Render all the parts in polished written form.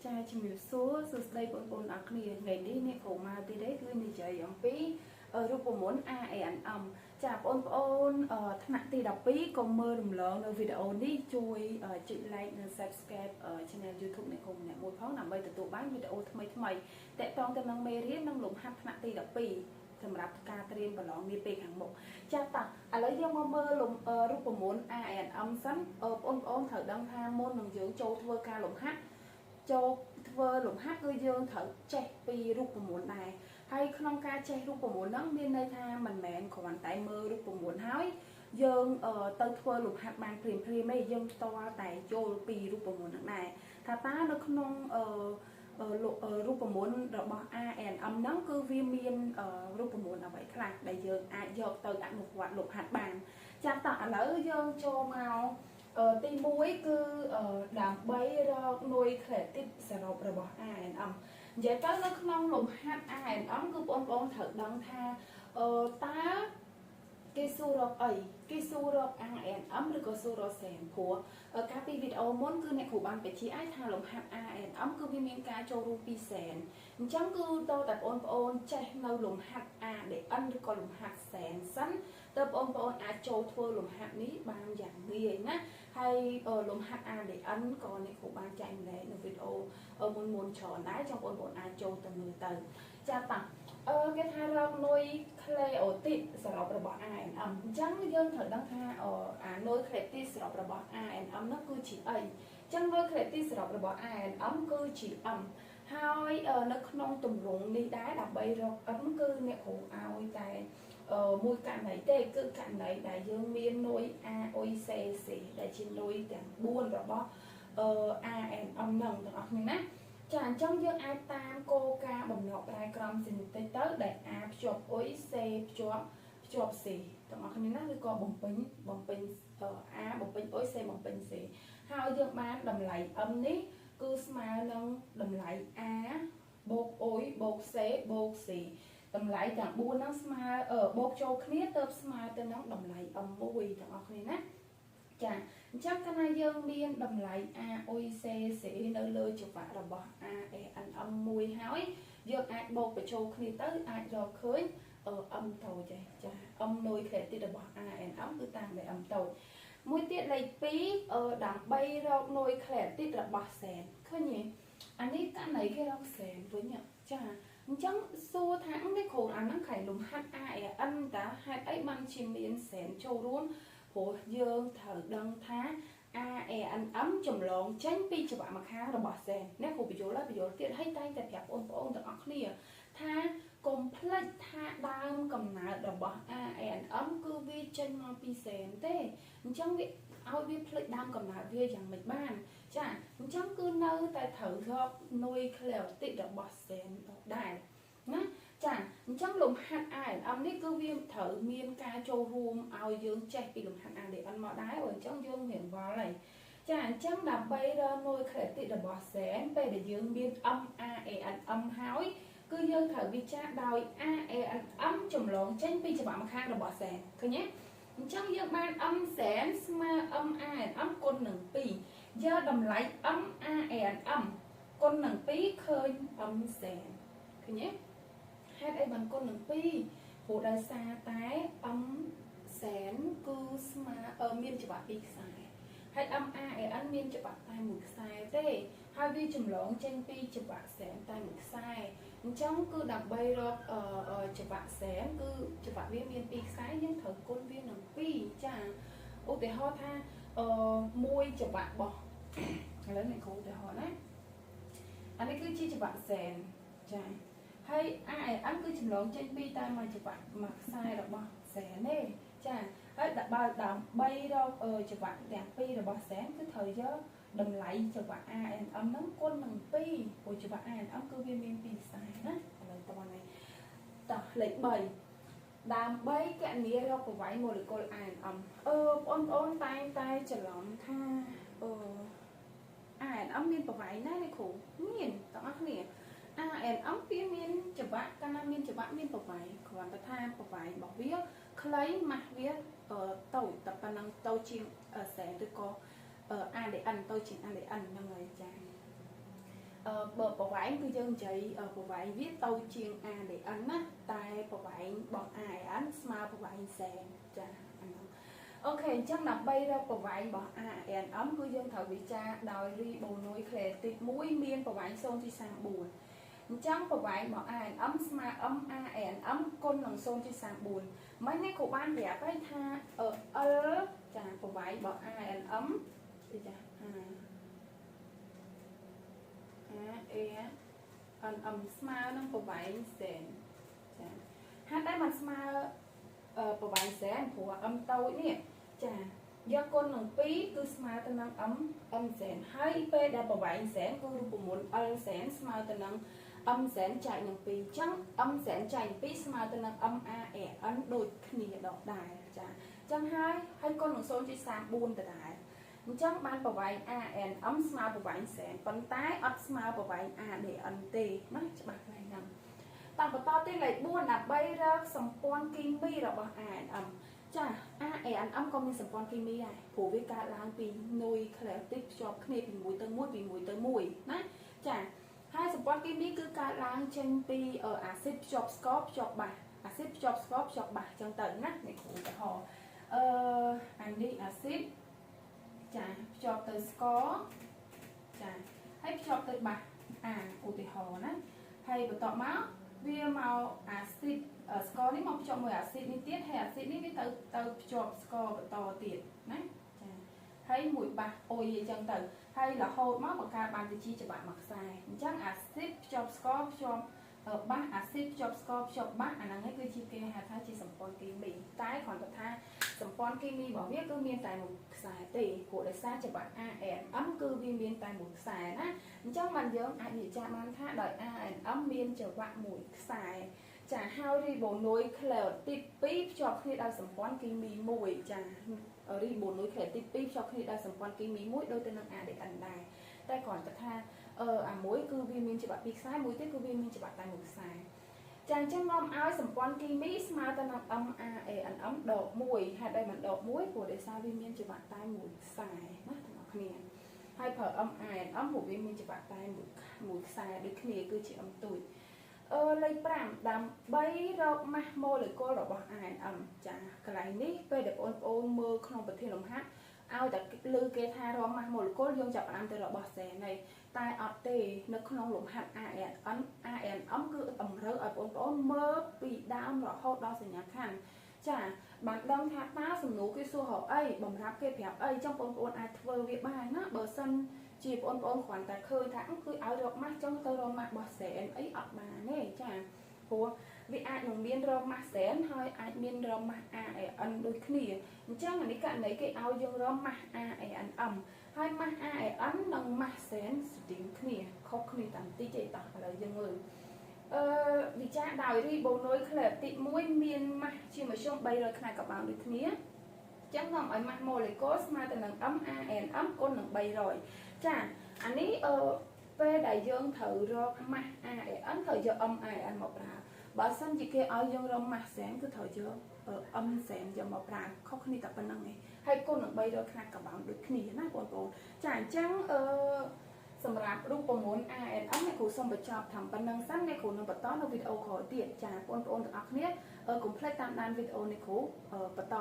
ចាជំរាបសួរសួស្តីបងប្អូនអរគ្នាថ្ងៃនេះអ្នកគ្រូមកទៀតទេគឺនិយាយអំពីរូបមន្ត ANM ចាបងប្អូនថ្នាក់ទី12កុំមើលរំលងនៅវីដេអូនេះជួយចុច like និង Subscribe Channel YouTube អ្នកគ្រូម្នាក់មួយផងដើម្បីទទួលបានវីដេអូថ្មីថ្មីតាក់ទងទៅនឹងមេរៀននិងលំហាត់ថ្នាក់ទី12សម្រាប់ការត្រៀមប្រឡងនាពេលខាងមុខចាតោះឥឡូវយើងមកមើលរូបមន្ត ANM សិនបងប្អូនត្រូវដឹងថាមុននឹងយើងចូលធ្វើការលំហាត់ចូលធ្វើលំហាត់គឺយើងត្រូវចេះពីរូបមន្តដែរហើយក្នុងការចេះរូបមន្តហ្នឹងមានន័យថាមិនមែនគ្រាន់តែមើលរូបមន្តហើយយើងទៅធ្វើលំហាត់បានភ្លាមភ្លាមទេយើងតតែយល់ពីរូបមន្តហ្នឹងដែរថាតើនៅក្នុងរូបមន្តរបស់ ANM ហ្នឹងគឺវាមានរូបមន្តអ្វីខ្លះដែលយើងអាចយកទៅអនុវត្តលំហាត់បានចាតោះឥឡូវយើងចូលមកទី1គឺដើម្បីរកនុយក្លេទីតសរុបរបស់ ANM និយាយទៅនៅក្នុងលំហាត់ ANM គឺបងប្អូនត្រូវដឹងថាតើគេសួររកអីគេសួររក ANM ឬក៏សួររកសេនព្រោះកាលពីវីដេអូមុនគឺអ្នកគ្រូបានបញ្ជាក់ឲ្យថាលំហាត់ ANM គឺវាមានការចូលរួមពីសេនអញ្ចឹងគឺតើតែបងប្អូនចេះនៅលំហាត់ ADN ឬក៏លំហាត់សេនសិនតើបងប្អូនអាចចូលធ្វើលំហាត់នេះបានយ៉ាងងាយណាហើយលំហាត់ ADN ក៏អ្នកគ្រូបានចែកម្លែកនៅវីដេអូមុនមុនច្រើនដែរចង់បងប្អូនអាចចូលទៅមើលទៅចាតោះគេថារកនុយក្លេអូទីតសរុបរបស់ ANM អញ្ចឹងយើងត្រូវដឹងថាអានុយក្លេទីតសរុបរបស់ ANM នោះគឺជាអីអញ្ចឹងនុយក្លេទីតសរុបរបស់ ANM គឺជា M ហើយនៅក្នុងទម្រង់នេះដែរដើម្បីរក M គឺអ្នកគ្រូឲ្យតែមួយករណីទេគឺករណីដែលយើងមាននុយ A U C C ដែលជានុយទាំង4របស់ ANM ហ្នឹងទាំងអស់គ្នាណាចាអញ្ចឹងយើងអាចតាមគោលការណ៍បំណកប្រែក្រមស៊ីនិតិចទៅដែល A ភ្ជាប់ U C ភ្ជាប់ភ្ជាប់ C ទាំងអស់គ្នាណាឬក៏បំពេញបំពេញ A បំពេញ U C បំពេញ C ហើយយើងបានតម្លៃ M នេះគឺស្មើនឹងតម្លៃ A បូក U បូក C បូក C តម្លៃទាំង4ហ្នឹងស្មើបូកចូលគ្នាទៅស្មើទៅនឹងតម្លៃ M1 ទាំងអស់គ្នាណាចាអញ្ចឹងកាលណាយើងមានតម្លៃ A U C C នៅលើចង្វាក់របស់ A A N M 1ហើយយើងអាចបូកបញ្ចូលគ្នាទៅអាចរកឃើញ M តូចឯចា M នុយក្លេទីរបស់ A N M គឺតាមដោយ M តូចមួយទៀតលេខ2ដើម្បីរកនុយក្លេទីរបស់សែនឃើញទេអានេះករណីគេរកសែនវិញចាអញ្ចឹងសួរថានេះគ្រូអាហ្នឹងខៃលំហាត់ A N តាហេតុអីបានជាមានសែនចូលរួមព្រោះយើងត្រូវដឹងថា A A N M ចម្លងចេញពីច្រវាក់ម្ខាងរបស់សែនអ្នកគ្រូបញ្យល់ហើយបញ្យល់ទៀតហើយតែងតែប្រាប់បងប្អូនទាំងអស់គ្នាថាកុំភ្លេចថាដើមកំណើតរបស់ A N M គឺវាចេញមកពីសែនទេអញ្ចឹងវាឲ្យវាភ្លេចដើមកំណើតវាយ៉ាងម៉េចបានចាអញ្ចឹងគឺនៅតែត្រូវរកនុយក្លេអូទីតរបស់សែនដដែលណាចាអញ្ចឹងលំហាត់ ANM នេះគឺវាត្រូវមានការចូលរួមឲ្យយើងចេះពីលំហាត់ ADN មកដែរអញ្ចឹងយើងរៀនវល់ហើយចាអញ្ចឹងដើម្បីរកនុយក្លេទីតរបស់សែនពេលដែលយើងមាន M A A N M ហើយគឺយើងត្រូវវិចារដោយ A A N M ចម្លងចេញពីច្រវាក់ម្ខាងរបស់សែនឃើញទេអញ្ចឹងយើងបាន M សែនស្មើ M A N M គុណនឹង2យកតម្លៃ M A N M គុណនឹង2ឃើញ M សែនឃើញទេហេតុអីបានគុណនឹង2ព្រោះដោយសារតែ M សែនគឺស្មើមានច្រវាក់2ខ្សែហើយ M A N មានច្រវាក់តែមួយខ្សែទេហើយវាចម្លងចេញពីច្រវាក់សែនតែមួយខ្សែអញ្ចឹងគឺដើម្បីរកច្រវាក់សែនគឺច្រវាក់វាមាន2ខ្សែយើងត្រូវគុណវានឹង2ចាឧទាហរណ៍ថាមួយច្រវាក់របស់ឥឡូវអ្នកគ្រូឧទាហរណ៍ណាអានេះគឺជាច្រវាក់សែនចាហើយ AN គឺចម្លងចេញពីតែមួយច្រវាក់មួយខ្សែរបស់សែនទេចាហើយបើដើម្បីរកច្រវាក់ទាំងពីររបស់សែនគឺត្រូវយកតម្លៃច្រវាក់ ANM ហ្នឹងគុណនឹង2ព្រោះច្រវាក់ ANM គឺវាមាន2ខ្សែណាឥឡូវតោះនេះតោះលេខ3ដើម្បីកណនារកប្រវែងម៉ូលេគុល ANM បងប្អូនតែងតែច្រឡំថាANM មានប្រវែងណានេះគ្រូមានទាំងអស់គ្នា ANM វាមានច្រវាក់កាលណាមានច្រវាក់មានប្រវែងគ្រាន់តែថាប្រវែងរបស់វាខ្លីម៉ាស់វាតូចតែប៉ុណ្ណឹងតូចជាងសែនឬក៏ ADN តូចជាង ADN ហ្នឹងហើយចា បើប្រវែងគឺយើងនិយាយប្រវែងវាតូចជាង ADN ណាតែប្រវែងរបស់ AN ស្មើប្រវែងសែនចាអាហ្នឹងអូខេអញ្ចឹងដើម្បីរកប្រវែងរបស់ ANM គឺយើងត្រូវវិចារដោយរីបូនុយក្លេទី1មានប្រវែង 0.34 អញ្ចឹងប្រវែងរបស់ ANM ស្មើ M ANM គុណនឹង 0.34 មិញនេះគ្រូបានប្រាប់ហើយថា L ចាប្រវែងរបស់ ANM ចា A A N M ស្មើនឹងប្រវែងសែនចាហេតុតែมันស្មើប្រវែងសែនព្រោះ M តូចនេះចាយកគុណនឹង2គឺស្មើទៅនឹង M M សែនហើយពេលដែលប្រវែងសែនគឺរូបមន្ត L សែនស្មើទៅនឹង M សែនចែកនឹង2អញ្ចឹង M សែនចែក2ស្មើទៅនឹង M A N ដូចគ្នាដដែលចាអញ្ចឹងហើយគុណនឹង 0.34 ដដែលអញ្ចឹងបានប្រវែង ANM ស្មើប្រវែងសែនប៉ុន្តែអត់ស្មើប្រវែង ADN ទេណាច្បាស់កន្លែងហ្នឹងតបន្តទីលេខ4ដើម្បីរកសម្ព័ន្ធគីមីរបស់ ANM ចា ANM ក៏មានសម្ព័ន្ធគីមីដែរព្រោះវាកើតឡើងពីនុយក្លេទីតភ្ជាប់គ្នាពី1ទៅ1ពី1ទៅ1ណាចាហើយសម្ព័ន្ធគីមីគឺកើតឡើងចេញពីអាស៊ីតភ្ជាប់ស្ករភ្ជាប់បាសអាស៊ីតភ្ជាប់ស្ករភ្ជាប់បាសអញ្ចឹងទៅណានេះគ្រូឧទាហរណ៍អានេះអាស៊ីតចាភ្ជាប់ទៅស្ករចាហើយភ្ជាប់ទៅបាសអាឧទាហរណ៍ណាហើយបន្ទាប់មកវាមកអាស៊ីតស្ករនេះមកភ្ជាប់មួយអាស៊ីតនេះទៀតហើយអាស៊ីតនេះវាទៅភ្ជាប់ស្ករបន្តទៀតណាចាហើយមួយបាសអុយអញ្ចឹងទៅហើយរហូតមកបង្កើតបានទៅជាច្បាក់មួយខ្សែអញ្ចឹងអាស៊ីតភ្ជាប់ស្ករភ្ជាប់បាសអាស៊ីតភ្ជាប់ស្ករភ្ជាប់បាសអាហ្នឹងឯងគឺជាគេហៅថាជាសម្ព័ន្ធគីមីតែគ្រាន់តែថាសម្ព័ន្ធគីមីរបស់វាគឺមានតែមួយខ្សែទេព្រោះដោយសារច្បាក់ ANM គឺវាមានតែមួយខ្សែណាអញ្ចឹងបានយើងអាចនិយាយបានថាដោយ ANM មានចង្វាក់មួយខ្សែចាហើយរីបូនុយក្លេទី2ភ្ជាប់គ្នាដោយសម្ព័ន្ធគីមីមួយចារីបូនុយក្លេទី2ភ្ជាប់គ្នាដោយសម្ព័ន្ធគីមីមួយដូចទៅនឹង ADN ដែរតែគ្រាន់តែថាអាមួយគឺវាមានច្បាក់ពីរខ្សែមួយទៀតគឺវាមានច្បាក់តែមួយខ្សែចាអញ្ចឹងនាំឲ្យសម្ព័ន្ធគីមីស្មើទៅនឹង M A A N M ដក1ហេតុអីមិនដក1ព្រោះដោយសារវាមានច្បាក់តែមួយខ្សែណាទាំងអស់គ្នាហើយប្រើ M A N M ព្រោះវាមានច្បាក់តែមួយខ្សែដូចគ្នាគឺជា M ទូចលេខ5ដើម្បីរកម៉ាស់ម៉ូលេគុលរបស់ ANM ចាកន្លែងនេះពេលដែលបងប្អូនមើលក្នុងប្រធានលំហាត់ឲ្យតែលើគេថារកម៉ាស់ម៉ូលេគុលយើងចាប់ផ្ដើមទៅរបស់សែនហើយតែអត់ទេនៅក្នុងលំហាត់ ANM ANM គឺតម្រូវឲ្យបងប្អូនមើលពីដើមរហូតដល់សញ្ញាខណ្ឌចាបានដឹងថាតើសំណួរគេសួររកអីបំរាប់គេប្រាប់អីចឹងបងប្អូនអាចធ្វើវាបានណាបើសិនជាបងប្អូនគ្រាន់តែឃើញថាគឺឲ្យរកម៉ាស់ចឹងទៅរកម៉ាស់របស់សែនអីអត់បានទេចាព្រោះវាអាចនឹងមានរកម៉ាស់សែនហើយអាចមានរកម៉ាស់ AN ដូចគ្នាអញ្ចឹងអានេះករណីគេឲ្យយើងរកម៉ាស់ ANM ហើយម៉ាស់ AN និងម៉ាស់សែនស្ទៀងគ្នាខុសគ្នាតាមតិចទេតោះឥឡូវយើងមើលវិចារដោយរីបូនុយក្លេទី1មានម៉ាស់ជាមធ្យម300ខ្នាតកបោដូចគ្នាអញ្ចឹងនាំឲ្យម៉ាស់ម៉ូលេគុលស្មើទៅនឹង M A N M គុណនឹង300ចាអានេះពេលដែលយើងត្រូវរកម៉ាស់ A N ត្រូវយក M A N មកប្រើបើសិនជាគេឲ្យយើងរកម៉ាស់សែនគឺត្រូវយក M សែនយកមកប្រើខុសគ្នាតែប៉ុណ្្នឹងឯងហើយគុណនឹង300ខ្នាតកបោដូចគ្នាណាបងប្អូនចាអញ្ចឹងសម្រាប់រូបមន្ត ANM អ្នកគ្រូសូមបញ្ចប់ថាប៉ុណ្្នឹងសិនអ្នកគ្រូនឹងបន្តនៅវីដេអូក្រោយទៀតចាបងប្អូនទាំងអស់គ្នាកុំភ្លេចតាមដានវីដេអូនេះគ្រូបន្ត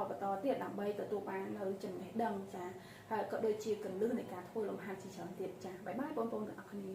ទៀតដើម្បីទទួលបាននៅចំណេះដឹងចាហើយក៏ដូចជាកលឹះនៃការធ្វើលំហាត់ជាច្រើនទៀតចាបាយបាយបងប្អូនទាំងអស់គ្នា